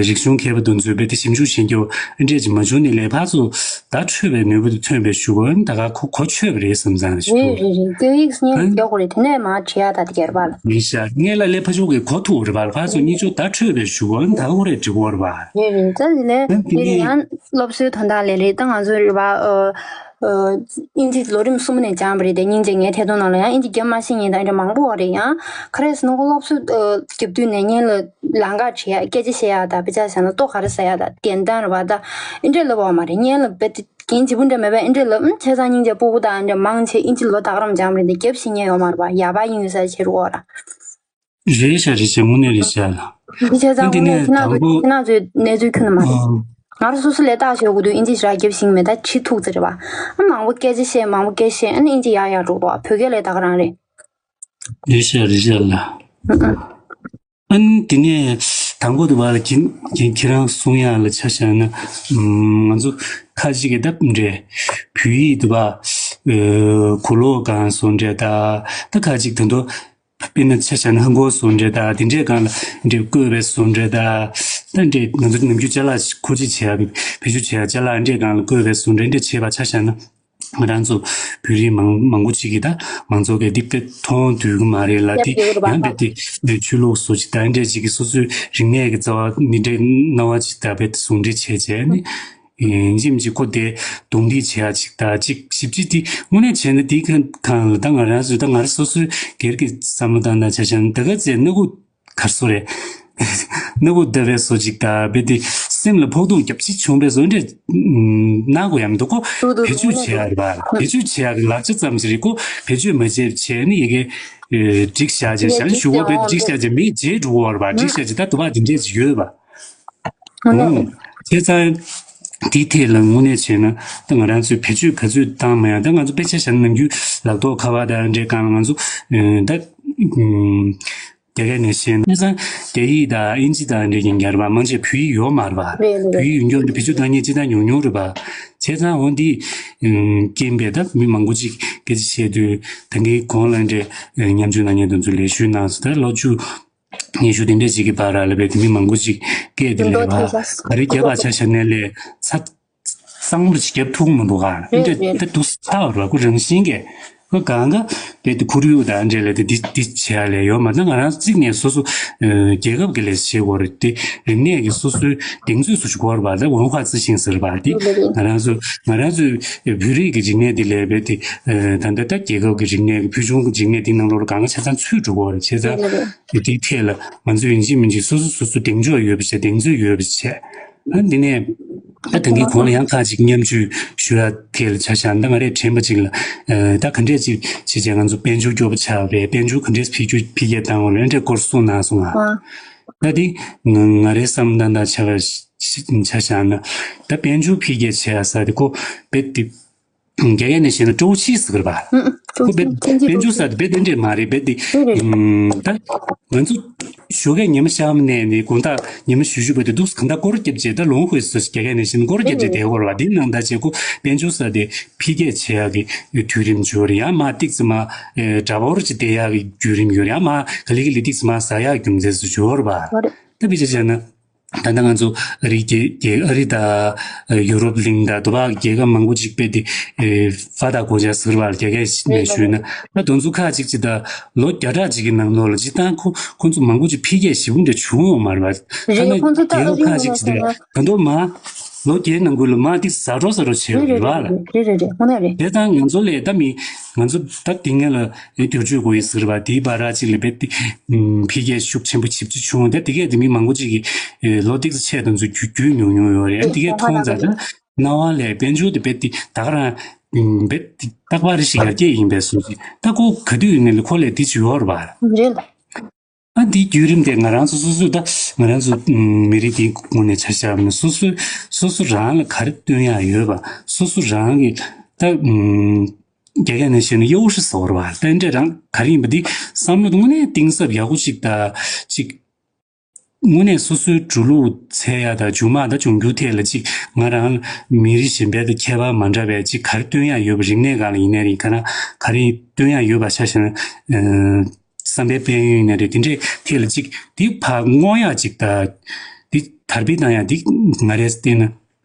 རིག་གཞུང་མཁས་པ་དེ་ཚོས་དཔེ་དེ་ཞིབ་འཇུག་བྱེད་རྒྱུ་འདྲས་ཅིག་མ་བྱུང་ནས་ལས་ཕར་ཚུར་བརྡ་འཕྲོད་པའི་ནུས་པ་དེ་ཐོན་པའི་གཞུག་གུ་ད་ག་ཁོ་གོ་ཆོད་པ་རེད་བསམ་ཙང་ཞུ། རེད་རེད་རེད། སྐད་ཡིག་སྙན་ཨ་ཡག་པོ་རེད། དེ་ནས་མར་བྲིས་ཡག་ད་དེ་གར་བ་ལ། མི་ཤ་ངས་ལ་ལས་ཕ་ཕྱོགས་ཀྱི་གོ་ཐུག་རེད་བ། ལ་ཕར་ཚུར་གཉིས་ཆོག་བརྡ་འཕྲོད་པའི་གཞུག་གུ་ད་ག་ཁོ་རེ་འབྲི་དགོས་རེད་བ། རེད་རེད། ད་དེ་ལས་ཨ་དེ་དེ་ནས་ཡང་སློབ་གསོའི་དོན་དག་ལས་རེད། ད་ང་ཚོ་རེད་བ། ཨ་ཨ་ཨིན་ཇི་ལོ་རིམ་གསུམ་ནས་སྦྱངས་པ་རེད་དེ། སྙིང་རྗེ་ངའི་ཐད་གཏོང་ནང་ལ་ཡང་ཨིན་ཇི་རྒྱབ་མ་ཤེས་མཁན་དང་འདྲ་མང་པོ་བ་རེད། ཡང་ག་རེ་ཟེར་ན་ཁོ་སློབ་གསོ་ཨ་རྒྱབ་དུས་ནས་སྔོན་ལ་ལམ་ཁ་བྲིས་ཡག་སྐད་ཆ་བཤད་ཡག་དང་དཔེ་ཆ་བཞག་ན་ལྟོ་ག་རེ་ཟ་ཡག་དང་རྒན་དང་རེད་བ། ད་ཨིན་ཇི་ལབ་པ་མ་རེད། སྔོན་ལ་དཔེ་དེ། རྒན་བྱིས་པོ་འདྲ་མེད་པས་ཨེ་འདྲས་ལབ། ཨུམ་བྱས་ཙང་སྙིང་རྗེ། སྤོ་བོ་དང་འདྲ་མང་ཆེ་ཨིན་ཇི་ལོ་ད་ག་རང་སྦྱངས་རེད་དེ། རྒྱབ་ཤེས་མཁན་ཡོད་མ་རེད་པ། ཡ་པ་ཡིན་ཡོད་ས་བྱེད་རོགས་ར། རེད་ཤག་རེད་ཤག་དངོས་གནས་རེད་ཤག་ལ། འདི་བྱས་ཙང་ཨ་དངོས་གནས་ཁྱེད་རང་ཚོ་ཁྱེད་རང་ཚོའི་གནས་ཚུལ་ཁྱོན་ནས་མ་རེད། ང་རང་སོ་སོ་ལས་རྟགས་ཤོད་དགོས་དུས་ཨིན་ཇི་ཞེ་དྲག་རྒྱབ་ཤེས་མེད། ད་བྲིས་ཐུག་ཙམ་རེད་པ། ཨ་མང་པོ་སྐད་ཆ་བཤད། མང་པོ་སྐད་བཤད། ཨ་ནི་ཨིན་ཇི་ཡག་ཡག་འགྲོ་འདུག་བོད་སྐད་ལས་ད་ག་རང་རེད། རེད་ཤག་རེད་ཤག་ལ། ཨ་ཨ། ཨ་ནི་དེ་ནས་དང་པོ་དུ་བ་ལ་ཁྱེད་ཁྱེད་ཁྱེད་རང་གསུང་ཡག་ལ་ཆ་བཞག་ན། ཨམ་ང་ཚོ་ཁ་ཅིག་གིས་ད་འདྲས་བོད་ཡིག་དུ་བ་ཨ་གུ་ལོག་སྒང་བཟོ་འདྲས་ད། ད་ཁ་ཅིག་ད་དུང་དཔེར་ན་ཆ་བཞག་ན་ཧ་གོ་བཟོ་འདྲས་ད། དེ་འདྲས་སྒང་ལ་འདྲས་བཀོད་པའི་བཟོ་འདྲས་ད། ད་འདྲས་ང་ཚོ་ནམ་རྒྱུན་ཅ་ལག་ཁོ་ཅིག་བྱེད་ཡག་བེད་སྤྱོད་བྱེད་ཡག་ཅ་ལག་འདྲས་སྒང་ལ་བཀོད་པའི་བཟོ་འདྲས་འདྲས་བྱེད་པ་ཆ་བཞག་ན། ང་རང་ཚོ་བོད་རིགས་མང་མང་པོ་ཅིག་གིས་ད་མང་ཚོགས་ཀྱིས་འདི་དཔེ་མཐོང་སྡོད་ཀྱི་མ་རེད་ལ། འདི་ཡང་དཔེ་དེ་ཆོས་ལུགས་བཟོ་ཅིག་ད་འདྲས་ཅིག་གིས་སོ་སོའི་རིག་གནས་ཀྱི་རྩ་བ་འདི་འདྲའི་སྣང་བ་ཅིག་ད་དཔེ་ཟུང་འབྲེལ་བྱས་བྱས་ནི། ཡིན་གཅིག་མིན་གཅིག་ཁོ་དེ་རྡུང་རྡེག་བྱེད་ཡག་ཅིག་ད་ཅིག་ཞིབ་ཅིག་དེ་དངོས་གནས་བྱས་ན་དེའི་ཁ་གང་ལ་ད་ང་རང་ཚོ་ད་ང་རང་སོ་སོའི་སྒེར་གྱི་བསམ་བློ་བཏང་ན་ཆ་བཞག་ན་ད་ག་ཚད་སྣ་ཁུག་གར་སོ་རེད། སྣ་ཁུག་བརྡབ་པའི་བཟོ་ཅིག་དང་རྦད་དེ་སེམས་ལ་ཕོག་ཐུག་རྒྱབ་ཅིག་བྱུང་བའི་བཟོ་འདྲ་སྣ་ཁུག་ཡང་མི་འདུག་གོ། བེད་སྤྱོད་བྱེད་ཡག་རེད་པ། བེད་སྤྱོད་བྱེད་ཡག་གི་ལག་ཆ་ཙམ་ཞིག་རེད་གོ། བེད་སྤྱོད་མ་བྱས་བྱས་ནི་ཡི་གེ་སྒྲིག་བཞག་བྱས་བཞག་ནི་ཞུ་གོ། རྦད་དེ་སྒྲིག་བཞག་བྱས་མི་བརྗེད་འགྲོ་གོ་རེད་པ། སྒྲིག་བཞག་བྱས་ད་དུ་བ་དེ་འདྲས་ཅིག་ཡོད་པ། ཨོ། བྱས་ཙང་དེའི་ཐད་ལ་དངོས་གནས་བྱས་ན་ད་ང་རང་ཚོས་བེད་སྤྱོད་ག་ཚོད་བཏང་མ་ཡང་ད་ང་ཚོ་དཔེ་ཆ་བཞག་ན་ནམ་རྒྱུན་ལག་ཐོག་ཁ་པར་དང་འདྲའི་སྒང་ལ་ང་ཚོ་ད་རྒྱ་སྐད་ནས་བཤད་ན་དཔེ་ཆ་རྒྱ་ཡིག་དང་ཨིན་ཇི་དང་འདྲའི་རྐྱང་རྐྱང་རེད་པ། མང་ཆེ་བོད་ཡིག་ཡོད་མ་རེད་པ། རེད་རེད། བོད་ཡིག་ཡོད་མཁན་དེ་བེད་སྤྱོད་བཏང་མཁན་ཅི་ལྟར་ཉུང་ཉུང་རེད་པ། བྱས་ཙང་འོ་འདི་རྐྱེན་པས་ད་མི་མང་པོ་ཅིག་སྐད་ཆ་བཤད་དུས་ད་གིན་གོང་ལ་འདྲའི་མཉམ་ཞུགས་གནང་མཁན་དེ་ཚོ་ལ་ཞུས་གནང་སོང་། ད་ལོ་བཅུ། ཉི་ཤུ་དེ་འདྲས་ཅིག་གི་བར་ལ་བས་དེ་མི་མང་པོ་ཅིག་སྐད་དེ་ལས་བ་ག་རེ་རྒྱབ་པ་ཆ་བཞག་ནས་ལས་ཚ་གཙང་མོ་ཅིག་རྒྱབ་ཐུབ་མི་འདུག་ག། འདྲ་ད་དུ་ཚ་བར་བ་ཁོ་རང་བཞིན་གྱི་ཁོ་གང་ག་བས་དེ་ཁོར་ཡུག་དང་འདྲས་ལས་དེ་འདི་འདི་བྱེད་ཡ་ལས་ཡོད་མ་ད་ང་རང་གཅིག་ནས་སོ་སོ་རྒྱལ་ཁབ་ཀྱི་ལས་བྱེད་དགོས་རེད་དེ། རིག་གནས་ཀྱི་སོ་སོའི་གདེང་ཚོད་སུ་ཞིག་དགོས་རེད་པ། ད་ཝུན་ཧྭ་ཙི་ཞིང་ཟེར་བ་དེ་ང་རང་ཚོ་ང་རང་ཚོའི་བོད་རིགས་ཀྱི་རིག་གནས་དེ་ལས་བས་དེ་ད་ལྟ་ད་རྒྱལ་ཁབ་ཀྱི་རིག་གནས་ཀྱི་ཕུལ་བྱུང་གི་རིག་གནས་དེ་ནང་ལོགས་ལ་གང་ག་ཆ་ཚང་ཚུད་འགྲོ་དགོས་རེད་བྱས་ཙང་། དེ་དེའི་ཐད་ལ་ང་ཚོས་ཡིན་གཅིག་མིན་གཅིག་སོ་སོ་སོ་སོ་གདེང་འཇོག་ཡོད་པ་བྱས། གདེང་ཚོད་ཡོད་པ་བྱས། ཨ་འདི་ནས་ད་ད་གིན་གོང་ལ་ཡང་ཁ་ཅིག་མཉམ་ཞུགས་ཞུ་ཡ་ཐད་ལ་ཆ་བཞག་ན་ད་ང་རས་དྲན་པ་ཅིག་ལ་ད་ག་འདྲས་ཅིག་བྱས་བྱས་ང་ཚོ་དཔལ་འབྱོར་སྐྱོ་པོ་ཆགས་པས་དཔལ་འབྱོར་ག་འདྲས་འཕེལ་རྒྱས་འཕེལ་རྒྱས་བཏང་བ་རེད་འདྲས་སྐོར་གསུངས་གནང་སོང་ང་། ད་དེ་ང་ང་རའི་བསམ་བློ་ད་ད་ཆ་བ་ཆ་བཞག་ན་ད་དཔལ་འབྱོར་འཕེལ་རྒྱས་བྱས་ས་དེ་ཁོ་རྦད་དེ། རྒྱ་སྐད་ནས་བཤད་ན་ཀྲོའུ་ཆི་ཟེར་གི་རེད་པ། ཁོ་རྦད་དཔལ་འབྱོར་ཟེར་དེ་རྦད་དེ་འདྲས་མ་རེད། རྦད་དེ་ད་ང་ཚོ་ ཞོགས་ཀས་ཉི་མ་ཤར་མ་ནས་ནི་དགོང་དག་ཉི་མ་ཞུ་ཞུ་བ་དེ་འདུག་གང་ལྟར་སྐོར་རྒྱབ་བྱས། ད་ལོང་ཧོས་སུ་རྒྱ་སྐད་ནས་བཤད་ན་སྐོར་རྒྱབ་བྱས་བསྡད་ཡོད་རེད་པ། དེ་ནང་ད་བྱས་ཁོ་དཔལ་འབྱོར་ས་དེ་འཕེལ་རྒྱས་བྱེད་ཡག་གི་དུས་རིམ་ཅིག་ཡོད་རེད། ཡང་མར་ཏིག་ཙམ་མར་ཨེ་དྲག་པོ་ཅིག་བསྡད་ཡག་གི་བརྒྱུད་རིམ་ཡོད་རེད། ཡང་མར་ག་ལེ་ག་ལེ་ཏིག་ཙམ་མར་ཟག་ཡག་གི་རྒྱུ་མཚན་སུ་ཅིག་ཡོད་རེད་པ། ད་དཔེ་ཆ་བཞག་ན། ད་ལྟ་ང་ཚོ་ཨ་རི་རྒྱལ་རྒྱལ་ཨ་རི་དང་ཡུ་རོབ་གླིང་དང་དུ་བ་རྒྱལ་ཁབ་མང་པོ་ཅིག་དཔེ་དེ་ཨེ་ཧྥ་དང་གོ་ཅག་ཟེར་བ་རྒྱ་སྐད་ནས་ཞུས་ན། ད་དེ་ཚོ་ཁག་ཅིག་ཅིག་ད་ལོ་བརྒྱ་ཕྲག་ཅིག་གི་ནང་ལོགས་ལ་སྤྱིར་བཏང་ཁོ་ཁོ་ཚོ་མང་པོ་ཅིག་འཕེལ་རྒྱས་ཞེ་པོ་འདྲ་བྱུང་ཡོད་མ་རེད་པ། ཐ་ན་རྒྱལ་ཁབ་ཁག་ཅིག་ཅིག་ད་ད་ལྟ་མ་ལོ་བརྒྱའི་ནང་ཁུལ་ལ་མ་ཏིག་ཟ་འགྲོ་ཟ་འགྲོ་བྱས་ཡོད་རེད་པ་ལ། རེད་རེད་རེད། དེ་ད་ང་ཚོ་ལས་ད་མི་ང་ཚོ་ད་དེ་སྔ་ལ་ཨེ་བསྒྱུར་བཅོས་དགོས་ཡོད་ཟེར་བ་དེའི་བར་ར་ཅིག་ལ་རྦད་དེ་ཨུམ་འཕེལ་རྒྱས་ཤུགས་ཆེན་པོ་ཞེ་པོ་ཅིག་བྱུང་། ད་དེ་གས་དེ་མི་མང་པོ་ཅིག་གིས་ཨེ་ལོ་ཏོག་ཙམ་ཆེ་དེ་ཚོ་རྒྱུས་རྒྱུས་མྱོང་མྱོང་ཡོད་རེད། ཨ་དེ་གས་མཐོང་ཙང་ད་སྣང་བ་ལས་དཔལ་འབྱོར་དེ་རྦད་དེ་ད་ག་རང་ཨུམ་རྦད་དེ་རྟག་པར་རེ་ཞིག་ཡར་རྒྱས་ཡིན་པའི་བཟོ་ཅིག་ད་ཁོ་ག་དུས་ཡིན་ནའི་ལས་ཁོ་ལས་དེ་ཅིག་ཡོད་རེད་པ། རེད་ལ། ཨ་འདིའི་བརྒྱུད་རིམ་དེ་ང་རང་ཚོ་སོ་སོས་ད་ང་རང་ཚོ་ཨུམ་མི་རིགས་འདིའི་ངོས་ནས་ཆ་བཞག་ན་སོ་སོས་སོ་སོ་རང་ལ་ག་རེ་སྟོན་ཡག་ཡོད་པ། སོ་སོ་རང་གི་ད་ཨུམ་རྒྱ་སྐད་ནས་བཤད་ན་གཡོ་ཧྲི་ཟེར་བ་རེད་པ། ད་འདྲ་རང་ག་རེ་ཡིན་པ་འདི་བསམ་བློ་དངོས་གནས་གཏིང་ཟབ་ཡག་པོ་ཅིག་ད་ཅིག་དངོས་གནས་སོ་སོའི་འགྲོ་ལུགས་འཚོལ་ཡག་དང་མཇུག་མ་ད་འབྱུང་འགྱུར་ཐད་ལ་ཅིག་ང་རང་མི་རིགས་གཞན་པ་དང་ཁྱད་པར་མ་འདྲ་བའི་ཅིག་ག་རེ་སྟོན་ཡག་ཡོད་པ། རིག་གནས་སྒང་ལ་ཡིན་ནའི་རེད། ག་རེ་ག་རེ་སྟོན་ཡག་ཡོད་པ་ཆ་བཞག་ན། ཨ་བསམ་པའི་དཔལ་ཡོན་ཡིན་ནའི་རེད། དེ་འདྲའི་ཐད་ལ་ཅིག་འདི་ཕར་བསྔོག་ཡག་ཅིག་དང་། འདི་དར་སྤེལ་གཏོང་ཡག་འདི་ང་རས་བལྟས་ན་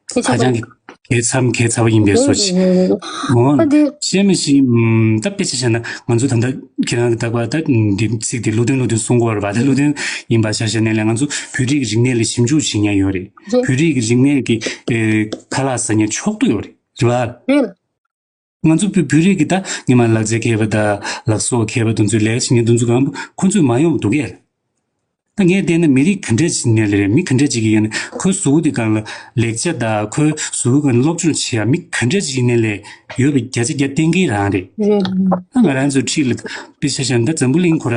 ཧ་ཅང་གི་གལ་འཚམ་གལ་ཚ་བ་ཡིན་པའི་བཟོ་ཞིག་འོ་ཨ་འདི་བཤད་མི་ཤེས། ཨམ་ད་དཔེ་ཆ་བཞག་ན་ང་ཚོ་ད་ལྟ་ཁྱེད་རང་གི་ད་ད་འདི་ཚིག་འདི་ལོ་དོན་ལོ་དོན་གསུང་གི་ཡོད་རེད་པ། ད་ལོ་དོན་ཡིན་པ་ཆ་བཞག་ནའི་ལས་ང་ཚོ་བོད་རིགས་རིག་གནས་ལ་ཞིབ་འཇུག་བྱེད་མཁན་ཡོད་རེད། བོད་རིགས་རིག་གནས་ཀྱི་ཨེ་ཁ་ལག་ཟ་མཁན་ཕྱོགས་བསྡུས་ཡོད་རེད། རེད་པ། རེད། ང་ཚོ་བོད་བོད་རིགས་ཀྱི་ད་ཉི་མ་ལག་རྩལ་མཁས་པ་དང་ལག་བཟོ་མཁས་པ་དེ་ཚོའི་ལས་ཀ་བྱེད་མཁན་དེ་ཚོ་གང་ཁོ་ཚོས་མ་ཡོང་བ་འདུག་གས། ད་ངས་བལྟས་ན་མི་རིགས་ག་འདྲ་ཞིག་ནས་ལས་རེད། མི་ག་འདྲ་ཞིག་ཡིན་ན་ཁོའི་གཟུགས་པོ་དེ་སྒང་ལ་ལེགས་ཆ་དང་ཁོའི་གཟུགས་པོ་སྒང་ལ་སློབ་སྦྱོང་བྱེད་ཡ་མི་ག་འདྲ་ཞིག་ཡིན་ན་ལས་ཡོད་པའི་བརྒྱ་ཆ་བརྒྱ་གཏན་འཁེལ་རང་རེད། རེད། ད་ང་རང་ཚོའི་འཁྲིས་ལ་དཔེ་ཆ་བཞག་ན་ད་འཛམ་བུ་གླིང་ཁོ་ར་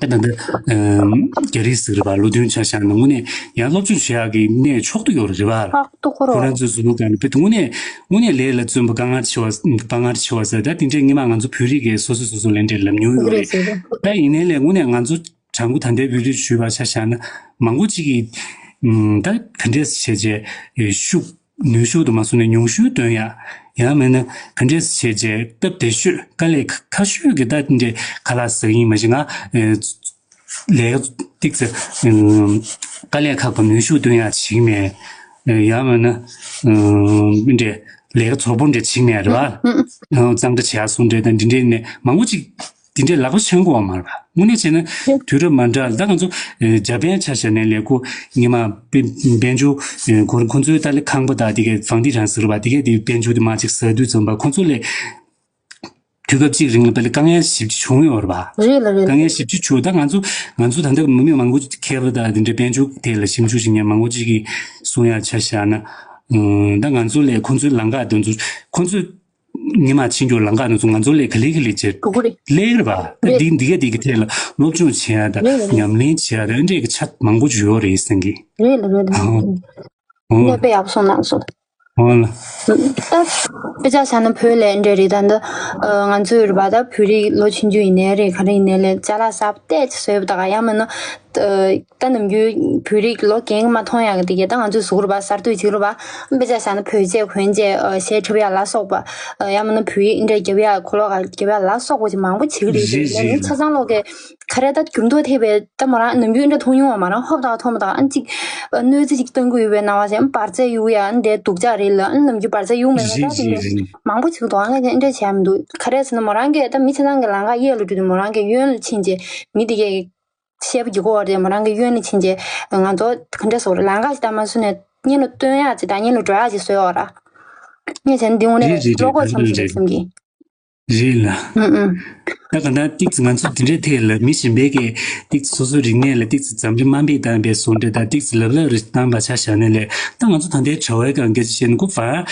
ད་ད་ད་ཨམ་རྒྱ་རིགས་ཟེར་བ་ལོ་དོན་ཆ་བཞག་ན་དངོས་གནས་ཡང་སློབ་སྦྱོང་བྱེད་ཡག་གི་གནས་ཕྱོགས་བསྡུས་ཡོད་རེད་པ། ཕྱོགས་བསྡུས་ཁོ་ར། ཁོ་རང་ཚོའི་གཟུགས་པོ་སྒང་ནས་དཔེ་དངོས་གནས་དངོས་གནས་ལས་ལ་བརྩོན་པ་དཀའ་ངལ་ཆེ་བ་དཀའ་ངལ་ཆེ་བ་ཟེར། ད་དེ་འདྲའི་སྔོན་མ་ང་ཚོ་བོད་རིགས་ཀྱིས་སོ་སོ་སོ་སོ་ལས་འབྲས་ལབ་མྱོང་ཡོད་རེད། ད་ཡིན་ནའི་ལས་དངོས་གནས་ང་ཚོ་བྱང་ཁུ་ད་ལྟའི་བོད་རིགས་ཞུས་པ་ཆ་བཞག་ན་མང་པོ་ཅིག་གིས་ཨམ་ད་ག་འདྲས་བྱས་རྗེས་ཤུགས་ནུས་ཤུགས་དུ་མ་སོང་ནས་ཉུང་ཤུགས་བཏོན་ཡ། ཡང་མིན་ན་ག་འདྲས་བྱས་རྗེས་སྟབས་བདེ་ཤོས་དཀའ་ལས་ཁ་ཁ་ཤོས་ཀྱི་ད་འདྲས་ཁ་ལག་ཟ་གི་ཡིན། མ་གཞི་ང་ཨེ་ལས་ཀ་ཏིག་ཙེ་ཨེ་དཀའ་ལས་ཁག་པོ་ནུས་ཤུགས་བཏོན་ཡ་བྱེད་ཀྱི་མེད། ཨེ་ཡང་མིན་ན་ཨེ་འདྲས་ལས་ཀ་ཚོགས་པོ་འདྲས་བྱེད་ཀྱི་མེད་རེད་པ། ཨེ་གཙང་སྦྲ་བྱེད་ཡ་སོང་འདྲས་དང་འདི་འདྲས་ནས་མང་པོ་ཅིག་འདི་འདྲའི་ལག་པ་འཆང་དགོས་པ་མ་རེད་པ། དངོས་གནས་བྱས་ན་དུས་རབས་མ་འདྲ་ད་ང་ཚོ་ཨེ་འཇར་པན་ཆ་བཞག་ནའི་ལས་ཁོ་ཉི་མ་དཔལ་དཔལ་འབྱོར་ཨེ་ཁོ་ཁོ་ཚོའི་ད་ལས་ཁང་པ་དང་དེ་གའི་ཧྥང་ཏི་ཧྲན་ཟེར་བ་དེ་གའི་དེ་དཔལ་འབྱོར་དེ་མ་ཅིག་ཟ་དུས་ཙམ་པ་ཁོ་ཚོ་ལས་དུས་སྐབས་གཅིག་རིང་ལ་དཔེ་ལ་དཀའ་ངལ་ཞེ་པོ་ཅིག་བྱུང་ཡོད་རེད་པ། རེད་ལ་རེད། དཀའ་ངལ་ཞེ་པོ་ཅིག་བྱུང་། ད་ང་ཚོ་ང་ཚོ་ད་ལྟ་མི་མི་མང་པོ་ཅིག་མཁས་པ་དང་དེ་འདྲའི་དཔལ་འབྱོར་ཐད་ལ་ཞིབ་འཇུག་བྱེད་མཁན་མང་པོ་ཅིག་གིས་གསུང་ཡ་ཆ་བཞག་ན། ཨང་ད་ང་ཚོ་ལས་ཁོ་ཚོའི་ལམ་ཁ་དེ་ཚོ་ཁོ་ཚོས་ཉི་མ་ཕྱིན་རྒྱུ་ལམ་ཁ་དེ་ཚོ་ང་ཚོ་ལས་ག་ལེ་ག་ལེ་ཅིག་གོ་གི་རེད། ལེགས་རེད་པ། ད་རེད། འདི་འདི་ག་འདི་གི་ཐད་ལ་སློབ་སྦྱོང་བྱེད་ཡ་དང་རེད་རེད། ཉམས་ལེན་བྱེད་ཡ་དང་འདྲའི་གི་ཆ་མང་པོ་ཅིག་ཡོད་རེད་བསམ་གི། རེད་ལ་རེད་ལ། ཨང་། ཨང་། ངས་དཔེ་ཡག་པོ་གསུངས་གནང་སོང་། འོ་ལ། ད་དཔེ་ཆ་བཞག་ན་བོད་ལས་འདྲ་རེད། ད་འདི་ཨ་ང་ཚོའི་རེད་པ། ད་བོད་རིགས་ལོ་ཆུང་ཆུང་ཡིན་ནའི་རེད། ག་རེ་ཡིན་ནའི་ལས་ཅ་ལག་གསར་པ་ཏོག་ཙམ་བཟོས་པ་དང་། ཡང་མིན་ན་ད་ནམ་རྒྱུན་བོད་རིགས་ལོ་རྒན་མ་མཐོང་ཡག་གི་དེ་གས་ད་ང་ཚོའི་གཟུགས་རེད་པ། གསར་གཏོད་བྱེད་རེད་པ། དཔེ་ཆ་བཞག་ན་བོད་ཆས་གོན་ཆས་ཨ་གཞས་འཁྲབ་ཡག་ལ་སོགས་པ། ཨ་ཡང་མིན་ན་བོད་ཡིག་འདྲ་རྒྱབ་ཡག་གོ་ལོག་ག་རྒྱབ་ཡག་ལ་སོགས་པ་ཅིག་མང་པོ་བྱེད་ཀྱི་རེད། རེད་ལས་རེད་མི་རེད། ཆ་ཚང་ལོག་གི་ག་རེ་ད་འགྱུར་ལྡོག་ཐེབས་པའི་ད་མོ་རང་ནམ་རྒྱུན་འདྲ་མཐོང་མྱོང་བ་མ་རང་ཧོབ་ཏག་མཐོང་མ་ཐག་ཨ་ཅིག་གནོད་འཚེ་ཅིག་གཏོང་གི་ཡོད་པའི་སྣང་བ་ཞིག་འབར་རྫས་གཡུག་ཡ་འདྲའི་སྡུག་ཅག་རེད་ལ། ཨ་ནམ་རྒྱུན་འབར་རྫས་གཡུག་མེད་པ་ད་དེ་འདྲ་མང་པོ་ཅིག་འདུག་ཨ་ངས་དེ་འདྲ་བྱས་མི་འདུག་ག་རེ་ཟེར་ན་མོ་རང་གིས་ད་མི་ཆ་ཚང་གི་ལམ་ཁ་གཡས་ལ་འགྲོ་དུས་མོ་རང་གི་གཡོན་ལ་ཕྱིན་རྗེས་མི་དེ་གས་བཤད་པ་རྒྱུ་གོ་བ་རེད། མོ་རང་གི་གཡོན་ལ་ཕྱིན་རྗེས་ང་ཚོ་ག་འདྲ་ཟེར་ལམ་ཁ་ཞིག་ད་མ་སུ་ནས་སྔོན་ལ་སྟོན་ཡག་ཅིག་དང་སྔོན་ལ་འགྲོ་ཡག་ཅིག་བཟོས་ཡོད་ར། ངས་བྱས་ན་འདི་དངོས་གནས་རེད་རེད་བློ་རེད། ཁོག་ཆེན་པོ་ཞིག་རེད་བསམ་གི། རེད་ལ། ཨུ་ཨུ། ད་ག་ད་ཏིག་ཙི་ང་ཚོ་འདི་འདྲའི་ཐད་ལ་མི་གཞན་པའི་གི་ཏིག་ཙི་སོ་སོའི་རིག་གནས་ལ་ཏིག་ཙི་འཛམ་གླིང་དམའ་འབེབས་བཏང་བའི་བཟོ་འདྲ་དང་ཏིག་ཙི་ལབ་ལབ་རེ་བཏང་བ་ཆ་བཞག་ནས་ལས། ད་ང་ཚོ་ད་ལྟའི་དྲ་བའི་སྒང་སྐད་ཆ་བཤད་ན་ཁོ་ཧྥན་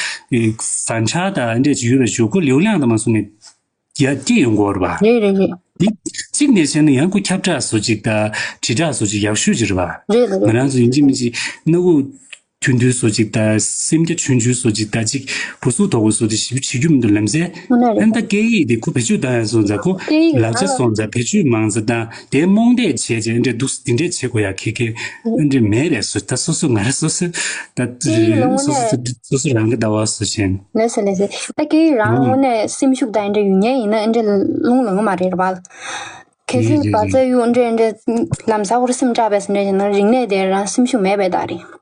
ཧྥན་ཁྲག་དང་འདྲ་ཅིག་ཡོད་པའི་ཞུ་ཁོ་ལེའུ་ལེང་དང་མ་སོང་ནས་ཡར་སྐྱེ་ཡོང་གི་ཡོད་རེད་པ། རེད་རེད་རེད། འདི་གཅིག་ནས་བཤད་ན་ཡང་ཁོ་ཁྱབ་བསྒྲགས་བཟོ་ཅིག་དང་དྲིལ་བསྒྲགས་བཟོ་ཅིག་ཡག་ཤོས་ཅིག་རེད་པ། རེད་ལ་ང་རེད། རང་ཚོ་ཡིན་གཅིག་མིན་གཅིག་སྣ་ཁུག་ཐུང་ཐུང་བཟོ་ཅིག་དང་སེམས་རྒྱ་ཆུང་ཆུང་བཟོ་ཅིག་དང་ཅིག་བུ་སུ་དོ་གོ་བཟོ་དེ་ཞིབ་བྱེད་རྒྱུ་མི་འདུག་ལམ་སེ། དངོས་གནས་རེད། ཨན་ད་སྐད་ཡིག་དེ་ཁོ་བེད་སྤྱོད་བཏང་ཡ་སོང་ཙང་ཁོ་སྐད་ཡིག་ལག་ཆ་རང་ལ་སོང་ཙང་བེད་སྤྱོད་མང་ཙམ་བཏང་དེ་རྨོངས་དད་བྱས་བྱས་འདྲ་འདུག་དེ་འདྲས་བྱེད་དགོས་ཡ་ཁེ་ཁེ་ཨ་འདྲས་མེད་རེད་སོ། ད་སོ་སོ་ང་ར་སོ་སོ་ད་སྐད་ཡིག་ལ་དངོས་སོ་སོ་གནས་སོ་སོ་རང་གི་ལྟ་བ་སོ་བྱས། ལགས་སོ་ལགས་སོ། ད་སྐད་ཡིག་རང་ཨང་དངོས་གནས་སེམས་ཤུགས་དང་འདྲ་ཡོད་མཁན་ཡིན་ན་འདྲ་རླུང་ལངས་མ་རེད་བ། གལ་སྲིད་རེད་རེད་བ་རེད། ཚ་ཡུག་འདྲ་འདྲ་ལམ་སང་ཧུར་སེམས་དྲག་པས་འདྲ་བྱས་ན་རིག་གནས་དེ་རང་སེམས་ཤུགས་མེད་པའི་རྟགས་རེད།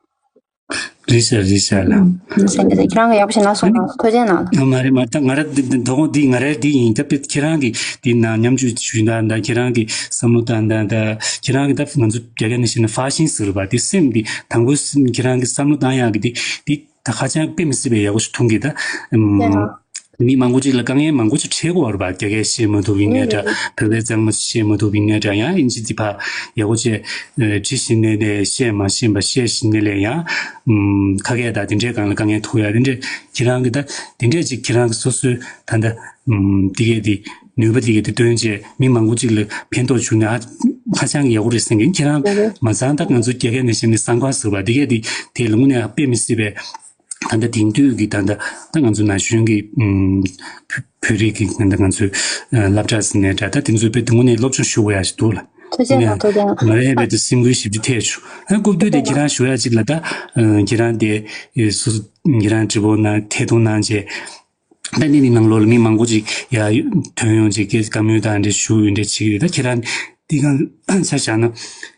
རེད་ཤག་རེད་ཤག་ལགས། ཨུམ། ཁྱེད་རང་གིས་ཡག་པོ་ཞིག་གནང་སོང་ལགས། ཐུགས་རྗེ་གནང་ལགས། ཨ་མ་རེད་མ་རེད། ད་ང་ར་འདི་འདི་དོ་དགོང་འདི་ང་རའི་འདི་ཡིན། ད་དཔེ་ཁྱེད་རང་གིས་འདི་ན་མཉམ་ཞུགས་ཞུས་ན་ད་ཁྱེད་རང་གིས་བསམ་བློ་བཏང་ད་ད་ཁྱེད་རང་གིས་ད་ང་ཚོ་རྒྱ་སྐད་ནང་བཤད་ན་ཧྥ་ཤིང་ཟེར་བ་འདི་སེམས་འདི་དང་པོ་ཁྱེད་རང་གིས་བསམ་བློ་བཏང་ཡག་གི་འདི་འདི་ད་ཧ་ཅང་དཔེ་མི་སྲིད་པའི་ཡག་པོ་ཞིག་མཐོང་གི་ད། ཨུམ། ཡང་མི་མང་པོ་ཅིག་ལ་དཀའ་ངལ་མང་པོ་ཅིག་འཕྲད་ཀྱི་ཡོད་རེད་པ། རྒྱ་སྐད་བཤད་མ་ཐུབ་པའི་གནས་འདྲ། ཨུམ། བོད་སྐད་གཙང་མ་བཤད་མ་ཐུབ་པའི་གནས་འདྲ། ཡང་ཨིན་ཇི་འདི་ཕར་ཡག་པོ་བྱས་ཨ་བྲིས་ཤེས་ནའི་ལས་བཤད་མ་ཤེས་པ་བཤད་ཤེས་ནའི་ལས་ཡང་ཨུམ་ཁ་སྐད་དང་དེ་འདྲའི་སྒང་ལ་དཀའ་ངལ་ཐུག་ཡ་དེ་འདྲས་ཁྱེད་རང་གི་ད་དེ་འདྲས་ཅིག་ཁྱེད་རང་གི་སོ་སོའི་ད་ལྟ་ཨུམ་དེ་གས་དེ་ནུས་པ་དེ་གས་དེ་བཏོན་བྱས་མི་མང་པོ་ཅིག་ལ་ཕན་ཐོགས་བྱུང་ན་ཧ་ཧ་ཅང་གི་ཡག་པོ་རེད་བསམ་གི། ཁྱེད་རང་ཡག་པོ་མ་ཚང་ད་ང་ཚོ་རྒྱ་སྐད་ནས་བཤད་ན་གསང་བ་ཟེར་བ་དེ་གས་དེ་དེ་ལ་དངོས་གནས་དཔེ་མི་སྲིད་པའི། ད་ལྟ་དེང་དུས་ཀྱི་ད་ལྟ་ད་ང་ཚོ་ན་གཞོན་གྱི་ཨུམ་བོད་བོད་རིགས་ཀྱི་ད་ལྟ་ང་ཚོའི་ཨ་སློབ་གྲྭ་ཟེར་ནའི་འདྲ། ད་དེ་ཚོའི་དཔེ་དངོས་གནས་སློབ་སྦྱོང་ཞུ་དགོས་ཡ་ཞིག་འདུག་ལ། ཐུགས་རྗེ་གནང་། ཐུགས་རྗེ་གནང་། ང་རའི་དཔེ་དེ་སེམས་འགུལ་ཞེ་པོ་ཅིག་ཐེབས་བྱུང་། ཨ་སྐུ་མདུན་དེ་ཁྱེད་རང་ཞུ་ཡ་ཅིག་ལ་ད་ཨ་ཁྱེད་རང་དེ་ཨེ་སོ་སོ་ཁྱེད་རང་ཊི་བི་ནང་ཐད་གཏོང་གནང་བྱས། ད་འདི་ནི་ནང་ལོགས་ལ་མི་མང་པོ་ཅིག་ཡ་ཐོན་ཡོང་ཅིག་སྐད་བཀའ་མོལ་དང་འདྲ་ཞུ་ཡོང་འདྲ་བྱེད་ཀྱི་རེད། ད་ཁྱེད་རང་འདི་གང་ཆ་བཞག་ན་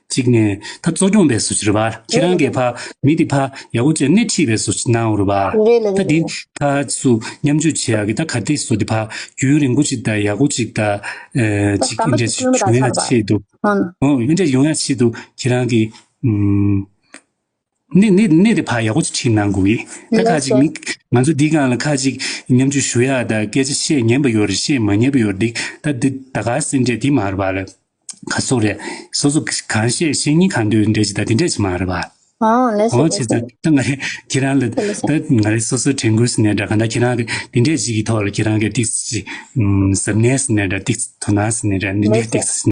གཅིག་ནས་ད་གཙོ་སྐྱོང་པའི་བཟོ་ཅིག་རེད་པ། ཁྱེད་རང་གིས་ཕ་མི་འདི་ཕ་ཡག་པོ་བྱས་སྣེ་ཁྲིད་པའི་བཟོ་ཅིག་གནང་ཡོད་རེད་པ། རེད་ལ་ད་རེད་འདི་ལ། ཕ་སུ་མཉམ་ཞུགས་བྱེད་ཡག་གི་ད་ག་དེ་བཟོ་འདི་ཕ་རྒྱུན་རིང་པོ་ཅིག་ད་ཡག་པོ་ཅིག་ད་ཨེ་ད་ཅིག་ད་འདྲ་ཅིག་བྱུང་ཡག་ཆེད་དུ་ཨོ་འདྲ་ཡོང་ཡག་ཆེད་དུ་ཁྱེད་རང་གིས་ཨུམ། གནས་གནས་གནས་དེ་ཕར་ཡག་པོ་ཅིག་ཁྲིད་གནང་དགོས་ཡིན། ད་ཁ་ཅིག་མི་ང་ཚོ་འདི་སྒང་ལ་ཁ་ཅིག་མཉམ་ཞུགས་ཞུ་ཡག་དང་སྐད་ཆ་བཤད་ཉན་པ་ཡོད་རེད། བཤད་མ་ཉན་པ་ཡོད་རེད། ད་འདི་ད་ག་སེ་འདྲས་འདི་མ་རེད་པ་ལ། ག་སོ་རེད། སོ་སོ་གང་བཤད་བཤད་ཉིན་གང་འདོད་འདྲས་ཅིག་ད་དེ་འདྲས་ཅིག་མ་རེད་པ། ཨོ་ལགས་སོ་ཨོ་ལགས་བྱས་ཙང་ད་ང་རེ་ཁྱེད་རང་ལ་ད་ང་རེ་སོ་སོ་དྲན་སྐུལ་ཟེར་ནའི་འདྲ། གང་ལྟར་ཁྱེད་རང་གི་དེ་འདྲས་ཅིག་གི་ཐོག་ལ་ཁྱེད་རང་གི་ཏིག་ཙམ་ཅིག་གཟབ་ནན་ཟེར་ནའི་འདྲ། ཏིག་ཙམ་དོ་སྣང་ཟེར་ནའི་འདྲ། འདི་འདྲས་ཏིག་ཙམ།